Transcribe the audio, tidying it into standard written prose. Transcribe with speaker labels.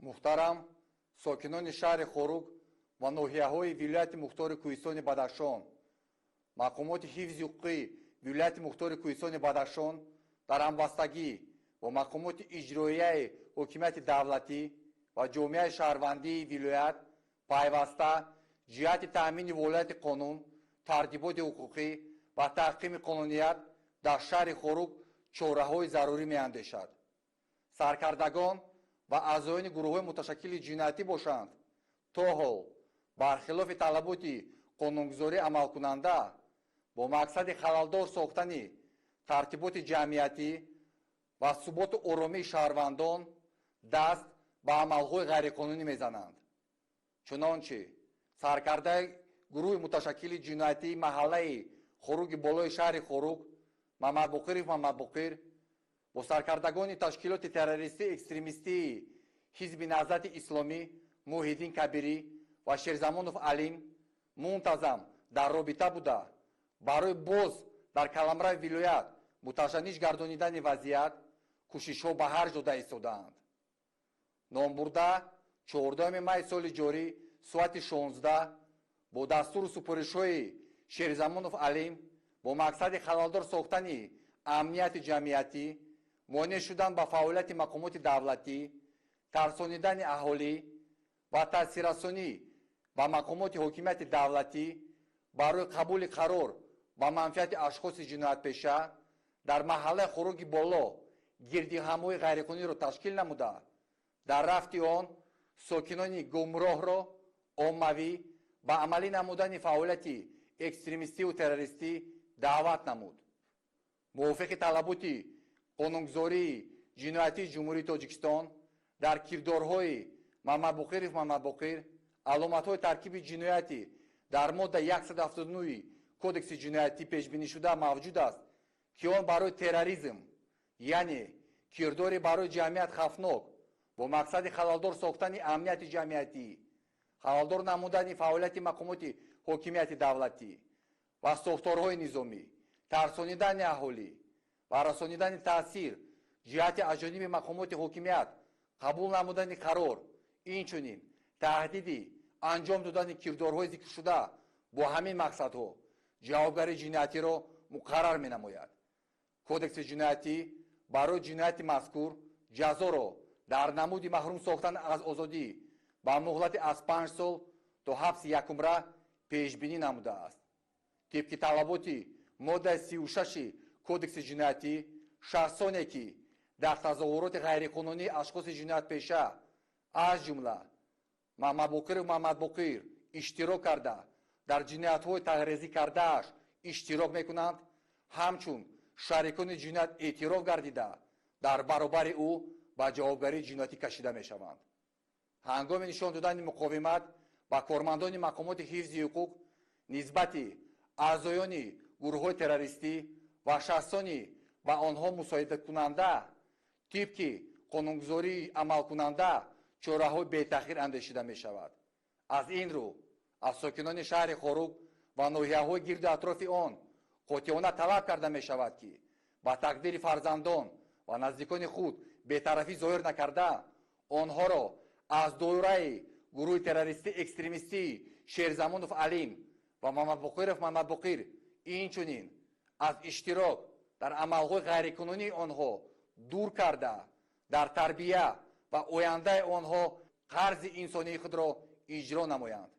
Speaker 1: Муҳтарам сокинони шаҳри Хоруг ва ноҳияҳои вилояти мухтори Кӯҳистони Бадахшон, мақомоти ҳифзи ҳуқуқии вилояти мухтори Кӯҳистони Бадахшон дар ҳамбастагӣ бо мақомоти иҷроияи ҳокимияти давлатӣ ва ҷомеаи шаҳрвандии вилоят пайваста ҷиҳати таъмини волояти қонун, тартиботи ҳуқуқӣ ва таҳкими қонуният дар шаҳри Хоруг чораҳои зарурӣ меандешад. Саркардагон ва аъзоёни гурӯҳҳои муташаккили ҷиноятӣ бошанд, то ҳол бархилофи талаботи қонунгузорӣ амалкунанда бо мақсади халалдор сохтани тартиботи ҷамъиятӣ ва суботу оромии шаҳрвандон даст ба амалҳои ғайриқонунӣ мезананд. Чунончи саркардаи гурӯҳи муташаккили ҷиноятии маҳаллаи Хоруги болои шаҳри Хоруг Мамадбоқиров Мамадбоқир бо саркардагони ташкилоти террористӣ экстремистии Ҳизби Наҳзати Исломӣ Муҳиддин Кабирӣ ва Шерзамонов Алим мунтазам дар робита буда, барои боз дар каламрави вилоят муташанниж гардонидани вазъият кӯшишҳо ба харҷ дода истодаанд. Номбурда 14 май соли ҷорӣ соати 16 бо дастуру супоришҳои Шерзамонов Алим бо мақсади халалдор сохтани амнияти ҷамъиятӣ, монеъ шудан ба фаъолияти мақомоти давлатӣ, тарсонидани аҳолӣ ва таъсиррасонӣ ба мақомоти ҳокимияти давлатӣ барои қабули қарор ба манфиати ашхоси ҷиноятпеша дар маҳаллаи Хоруги боло гирдиҳамои ғайриқонуниро ташкил намуда, дар рафти он сокинони гумроҳро оммавӣ ба амалӣ намудани фаъолияти экстремистиву террористӣ даъват намуд. Мувофиқи талаботи қонунгузории ҷиноятии Ҷумҳурии Тоҷикистон дар кирдорҳои Мамадбоқиров Мамадбоқир аломатҳои таркиби ҷиноятӣ дар модда 179 Кодекси ҷиноятӣ пешбинишуда мавҷуд аст, ки он барои терроризм, яъне кирдори барои ҷамъият хавфнок бо мақсади халалдор сохтани амнияти ҷамъиятӣ, халалдор намудани фаъолияти мақомоти ҳокимияти давлатӣ ва сохторҳои низомӣ, тарсонидани аҳолӣ ва расонидани таъсир ҷиҳати аз ҷониби мақомоти ҳокимият қабул намудани қарор, инчунин таҳдиди анҷом додани кирдорҳои зикршуда бо ҳамин мақсадҳо ҷавобгарии ҷиноятиро муқаррар менамояд. Кодекси ҷиноятӣ барои ҷинояти мазкур ҷазоро дар намуди маҳрум сохтан аз озодӣ ба муҳлати аз 5 сол то ҳабси якумра пешбинӣ намудааст. Тибқи талаботи моддаи 36 Кодекси ҷиноятӣ, шахсоне ки дар тазоҳуроти ғайриқонунии ашхоси ҷиноятпеша, аз ҷумла Мамадбоқиров Мамадбоқир иштирок карда, дар ҷиноятҳои тағйиррезӣ кардааш иштирок мекунанд, ҳамчун шарикони ҷиноят эътироф гардида, дар баробари ӯ ба ҷавобгарии ҷиноятӣ кашида мешаванд. Ҳангоми нишон додани муқовимат ба кормандони мақомоти ҳифзи ҳуқуқ нисбати аъзоёни гурӯҳҳои террористӣ ва шахсони ба онҳо мусоидаткунанда тибқи қонунгузории амалкунанда чораҳои бетаъхир андешида мешавад. Аз ин рӯ аз сокинони шаҳри Хоруг ва ноҳияҳои гирду атрофи он қотеона талаб карда мешавад, ки ба тақдири фарзандон ва наздикони худ бетарафӣ зоҳир накарда, онҳоро аз доираи гурӯҳи террористӣ экстремистии Шерзамонов Алим ва Мамадбоқиров Мамадбоқир, инчунин аз иштирок дар амалҳои ғайриқонунии онҳо дур карда, дар тарбия ва ояндаи онҳо қарзи инсонии худро иҷро намоянд.